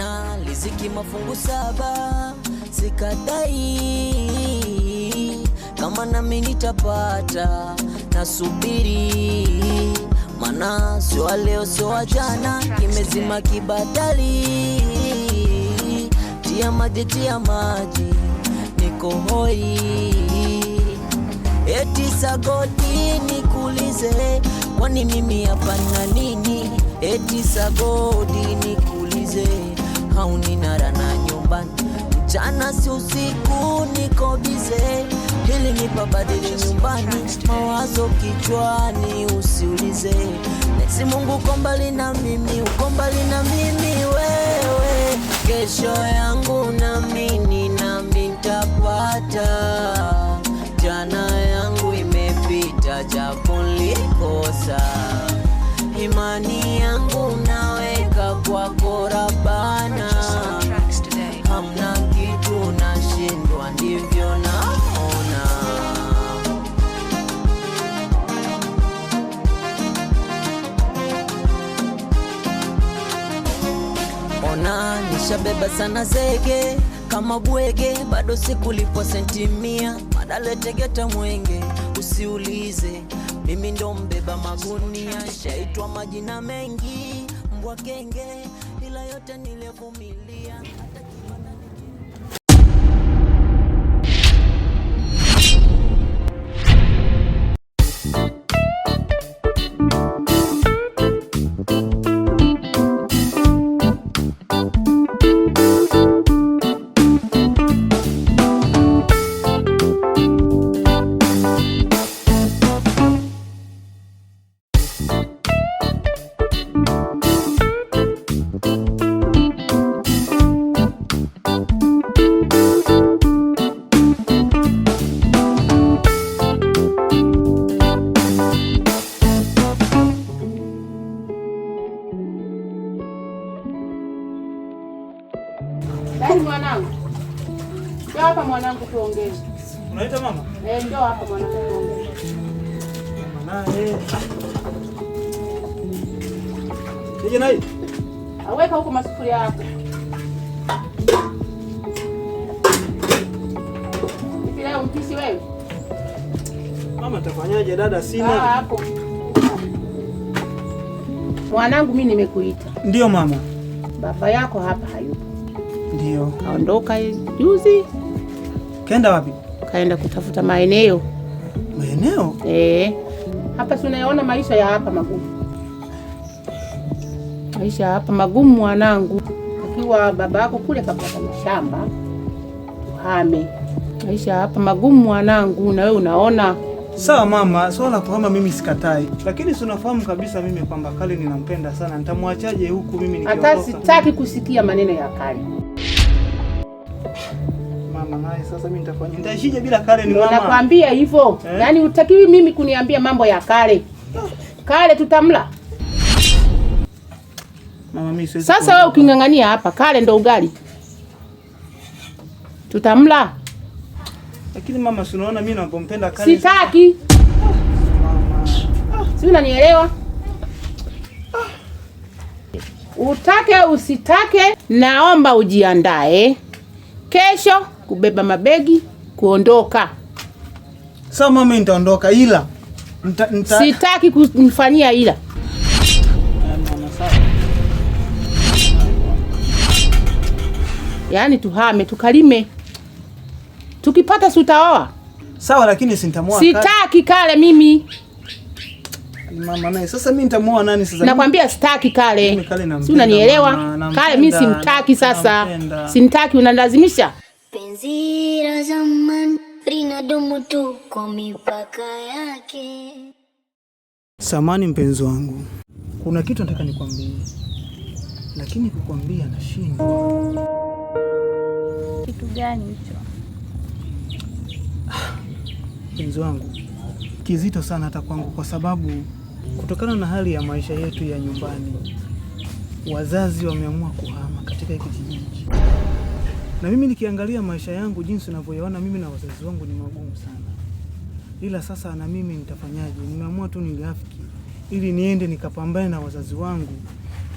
Ona riziki mafungu saba, sikatai, kama nami nitapata, nasubiri, mana sio wa leo sio wa jana, kimezima kibatali, tia maji, niko hoi. Eti sagodi nikuulize, kwani mimi hapa na nini? Eti sagodi nikuulize, hauni nara na nyumbani, mchana si usiku niko bize, hili nipabadili nyumbani, mawazo kichwani usiulize, nesi Mungu uko mbali na mimi, uko mbali na mimi wewe, kesho yangu namini nami nitapata, jana yangu imepita japo nilikosa, imani yangu naweka kwako Rabbana, hamna kitu nashindwa, ndivyo naona. Ona nishabeba sana zege kama bwege, bado sikulipwa senti 100, madale tegeta mwenge, usiulize mimi ndo mbeba magunia, shaitwa majina mengi mbwa kenge, ila yote nilivumilia. Hata kibanda Yaani mwanangu. Njoo hapa mwanangu tuongee. Unaita mama? Eh, njoo hapa mwanangu tuongee. Mama naye. Nije nai? Aweka huko masufuria yako. Hivi leo mpishi wewe? Mama tafanyaje dada sina? Ah, hapo. Mwanangu mimi nimekuita. Ndio mama. Baba yako hapa hayupo. Ndio. Kaondoka juzi. Kaenda wapi? Kaenda kutafuta maeneo. Maeneo? Hapa si unaona maisha ya hapa magumu. Maisha ya hapa magumu mwanangu. Akiwa baba yako kule kapata mashamba, tuhame. Maisha ya hapa magumu mwanangu, na wewe unaona. Sawa mama, swala la kuhama mimi sikatai. Lakini si unafahamu kabisa mimi kwamba Kale ninampenda sana. Nitamwachaje huku mimi nikiondoka? Hata sitaki kusikia maneno ya Kale. Mama naye sasa mimi nitafanya. Nitaishije bila Kale ni mama? Nakwambia hivyo. Eh? Yaani hutakiwi mimi kuniambia mambo ya Kale. Kale tutamla. Mama mimi siwezi. Sasa wewe uking'ang'ania hapa Kale ndo ugali. Tutamla. Lakini mama si unaona mimi ninapompenda Kale. Sitaki. Mama. Si unanielewa? Utake usitake, naomba ujiandae kesho kubeba mabegi kuondoka. Sawa mama, nitaondoka ila nita Sitaki kunifanyia ila. Mama sawa. Yaani tuhame tukalime. Tukipata si utaoa? Sawa lakini si nitamuoa Kale. Sitaki Kale mimi. Mama naye sasa mimi nitamuoa nani sasa? Nakwambia sitaki Kale. Mimi Kale nampenda, Si unanielewa? mama, Kale mimi nampenda, simtaki sasa. nampenda. Simtaki, unanilazimisha. Penzi la zamani linadumu tu kwa mipaka yake. Samani mpenzi wangu, kuna kitu nataka nikwambie, lakini kukwambia nashindwa. Kitu gani hicho? Mpenzi wangu, kizito sana hata kwangu, kwa sababu kutokana na hali ya maisha yetu ya nyumbani, wazazi wameamua kuhama katika hiki kijiji, na mimi nikiangalia maisha yangu jinsi ninavyoyaona mimi na wazazi wangu ni magumu sana. Ila sasa na mimi nitafanyaje? Nimeamua tu niliafiki ili niende nikapambane na wazazi wangu.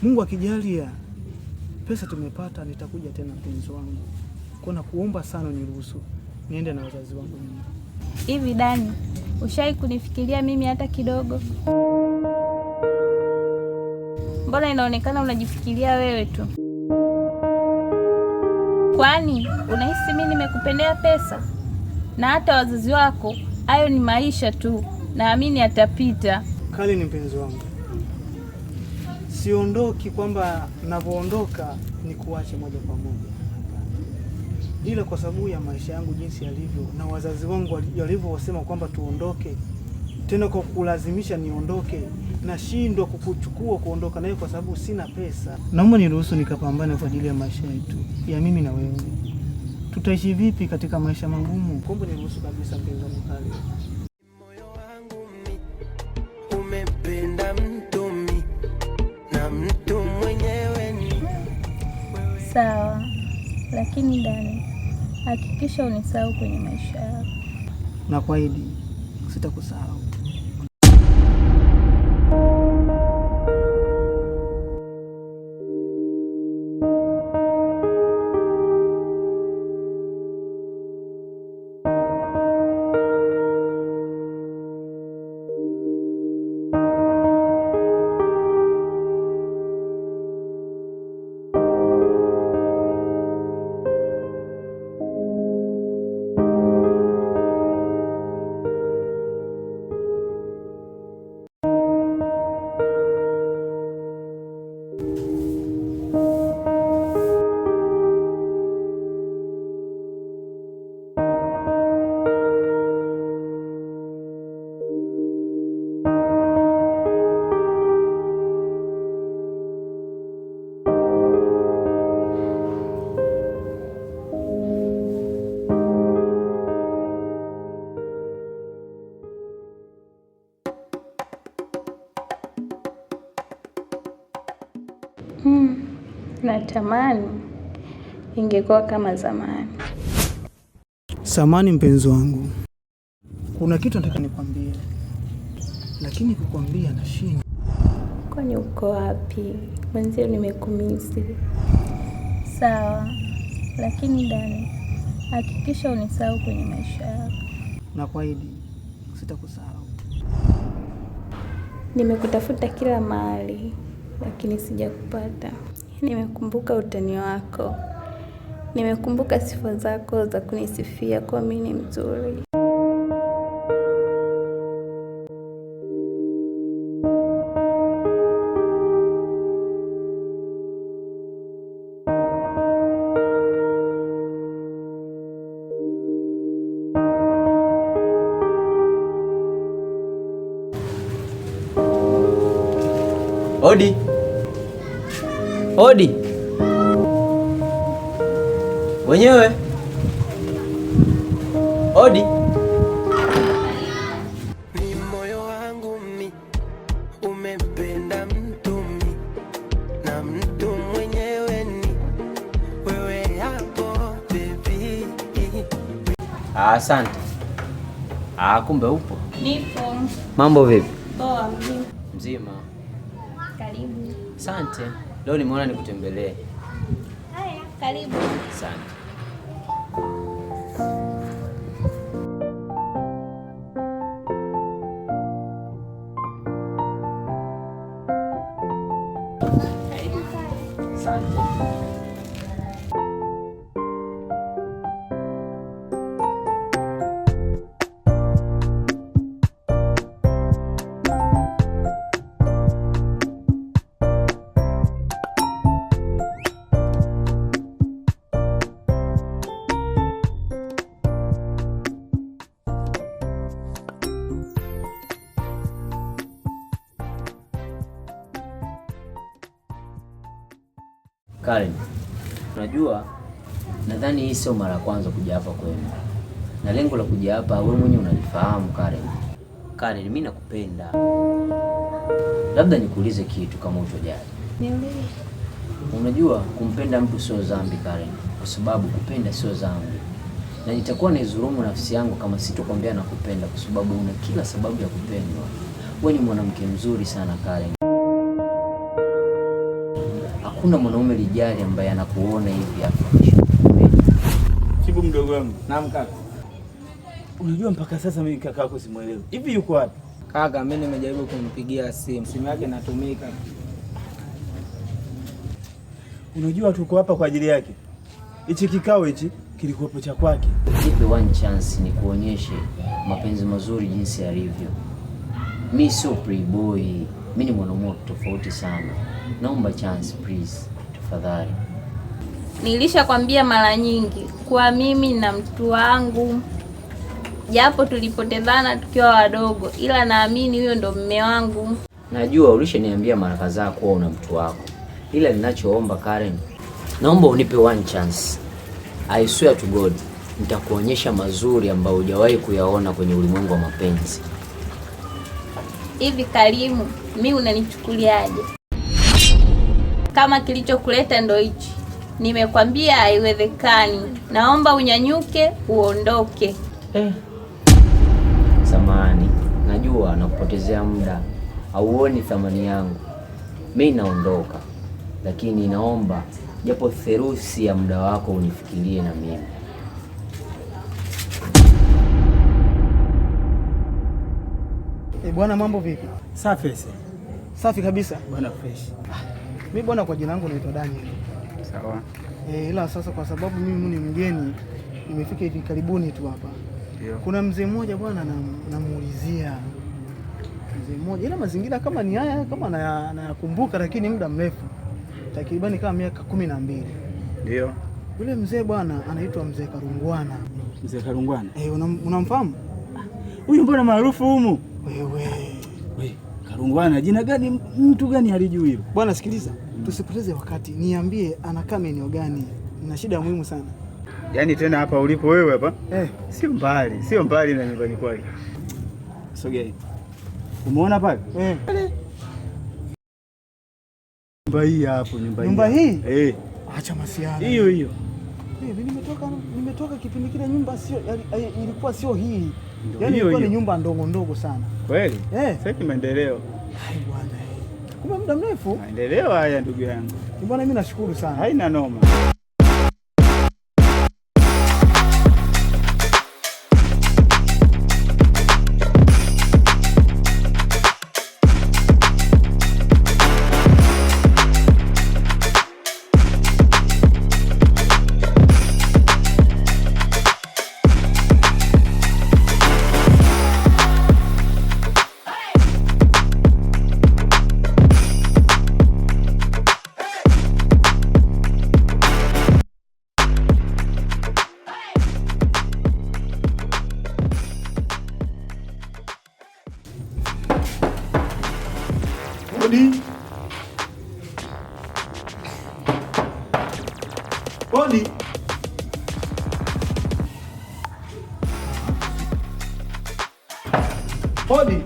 Mungu akijalia Pesa tumepata, nitakuja tena mpenzi wangu. Kwa nakuomba sana uniruhusu niende na wazazi wangu nyumbani. Hivi Dani, ushai kunifikiria mimi hata kidogo? Mbona inaonekana unajifikiria wewe tu? Kwani unahisi mimi nimekupendea pesa? Na hata wazazi wako, hayo ni maisha tu, naamini atapita. Kali ni mpenzi wangu, siondoki kwamba navyoondoka ni kuache moja kwa moja, ila kwa sababu ya maisha yangu jinsi yalivyo na wazazi wangu walivyosema kwamba tuondoke, tena kwa kulazimisha niondoke, nashindwa kukuchukua kuondoka naye kwa sababu sina pesa. Naomba niruhusu nikapambane kwa ajili ya maisha yetu ya mimi na wewe. Tutaishi vipi katika maisha magumu? Kumbe niruhusu kabisa, mpenzi wangu Kali. Moyo wangu mi umempenda mtu mi na mtu mwenyewe ni Sawa, lakini Dani, hakikisha unisahau kwenye maisha yako. Na kuahidi sitakusahau. Natamani ingekuwa kama zamani. Samani mpenzi wangu, kuna kitu nataka nikwambie, lakini kukwambia nashinda. Kwani uko wapi mwenzio? Nimekumisi. Sawa, lakini Dani, hakikisha unisahau kwenye maisha yako. Na kuahidi sitakusahau. Nimekutafuta kila mahali, lakini sijakupata. Nimekumbuka utani wako, nimekumbuka sifa zako za kunisifia kuwa mimi ni mzuri. Odi. Odi. Wenyewe. Odi. Ni moyo wangu mi umempenda mtu mi na mtu mwenyewe ni wewe hapo baby. Ah, asante. Ah, kumbe upo. Nipo. Mambo vipi? Poa, mzima. Mzima. Karibu. Asante. Leo nimeona nikutembelee. Haya, karibu. Asante. Asante. Karen, unajua nadhani hii sio mara ya kwanza kuja hapa kwenu, na lengo la kuja hapa wewe mwenyewe unalifahamu Karen. Karen, mimi nakupenda. Labda nikuulize kitu kama utojali. Niulize. Unajua kumpenda mtu sio dhambi Karen, kwa sababu kupenda sio dhambi, na nitakuwa naidhulumu nafsi yangu kama sitokwambia nakupenda, kwa sababu una kila sababu ya kupendwa. Wewe ni mwanamke mzuri sana Karen. Hakuna mwanaume lijali ambaye anakuona hivi afu anashindwa. Chibu mdogo wangu. Naam kaka. Unajua mpaka sasa mimi kaka yako simuelewi. Hivi yuko wapi? Kaka, mimi nimejaribu kumpigia simu, simu yake inatumika. Unajua tuko hapa kwa ajili yake. Hichi kikao hichi kilikuwepo cha kwake. Nipe one chance nikuonyeshe mapenzi mazuri jinsi yalivyo. Mi sio playboy, mi ni mwanaume tofauti sana. Naomba chance please, tafadhali. Nilishakwambia mara nyingi kuwa mimi na mtu wangu, japo tulipotezana tukiwa wadogo, ila naamini huyo ndo mme wangu. Najua ulishaniambia mara kadhaa kuwa una mtu wako, ila ninachoomba Karen, naomba unipe one chance. I swear to God, nitakuonyesha mazuri ambayo hujawahi kuyaona kwenye ulimwengu wa mapenzi. Hivi Karimu, mi unanichukuliaje? Kama kilichokuleta ndo hichi, nimekwambia haiwezekani. Naomba unyanyuke uondoke. Samahani, najua nakupotezea muda, hauoni thamani yangu. Mi naondoka, lakini naomba japo therusi ya muda wako unifikirie na mimi. E, bwana mambo vipi? Safi ese. Safi kabisa. Bwana fresh. Mi bwana, kwa jina langu naitwa Daniel. Sawa. E, ila sasa kwa sababu mimi ni mgeni, nimefika hivi karibuni tu hapa. Ndio. Kuna mzee mmoja bwana namuulizia mzee mmoja, ila mazingira kama ni haya kama nayakumbuka, lakini muda mrefu, takribani kama miaka 12. Ndio. Yule mzee bwana anaitwa mzee Karungwana. Mzee Karungwana. E, unamfahamu Huyu mbona maarufu humu? wewe? We, Karungwana jina gani mtu gani halijui hilo? Bwana sikiliza, tusipoteze wakati, niambie anakaa maeneo gani? Nina shida muhimu sana. Yaani tena hapa ulipo wewe hapa Eh, sio mbali, sio mbali na nyumbani kwake. Sogea. Umeona pale? eh. Nyumba hii hapo, nyumba hii. Nyumba hii? Eh, Acha masiara. hiyo hiyo. Eh, mimi nimetoka kipindi kile nyumba sio ilikuwa sio hii. Ndio Yaani hiyo ilikuwa ni hiyo. nyumba ndogo ndogo sana. Kweli? Eh. Sasa ni maendeleo. Ai bwana. Eh. Kumbe muda mrefu. Maendeleo haya ndugu yangu. Bwana mimi nashukuru sana. Haina noma. Hodi. Hodi. Hodi.